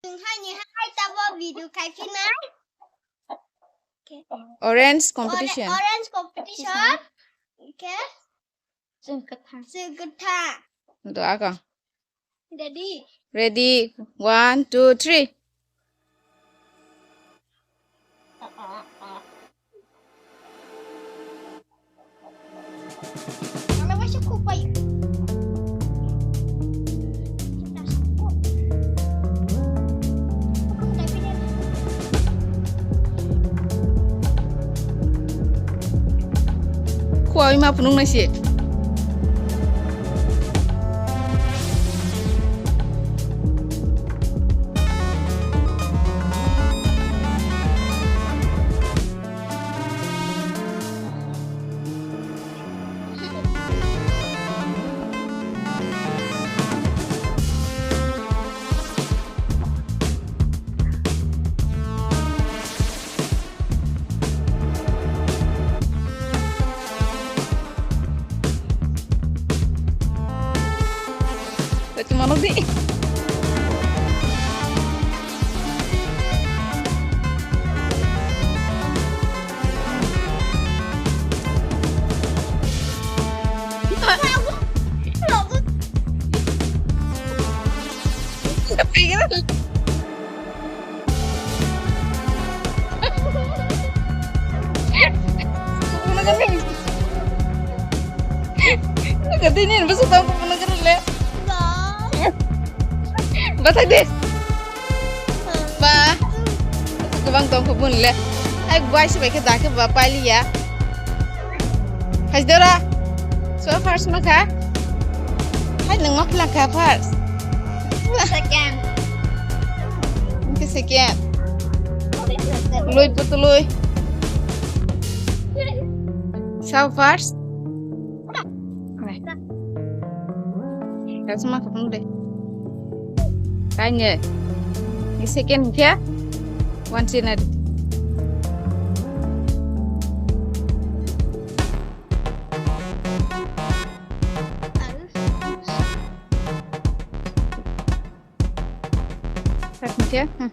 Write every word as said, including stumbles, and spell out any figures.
Chwng haini hai tabo video khai phinai. Orange competition. Orange competition. Okay. Chwng kwthang. Chwng kwthang. Do aga. Ready? Ready. One, two, three. Khua ima phunuk nai se. Kacamano di. Bathai de. Ba. Gabang tong kho bun le. Hai bai se bai khe da khe ba pailiya. Hajdora. So first ma kha. Hai nang ma phla kha first. Second. Ke second. Lui putului. So first. Kasma khapang de. Kanye. Ni second kya? One scenery. Sakni kya? Hmm.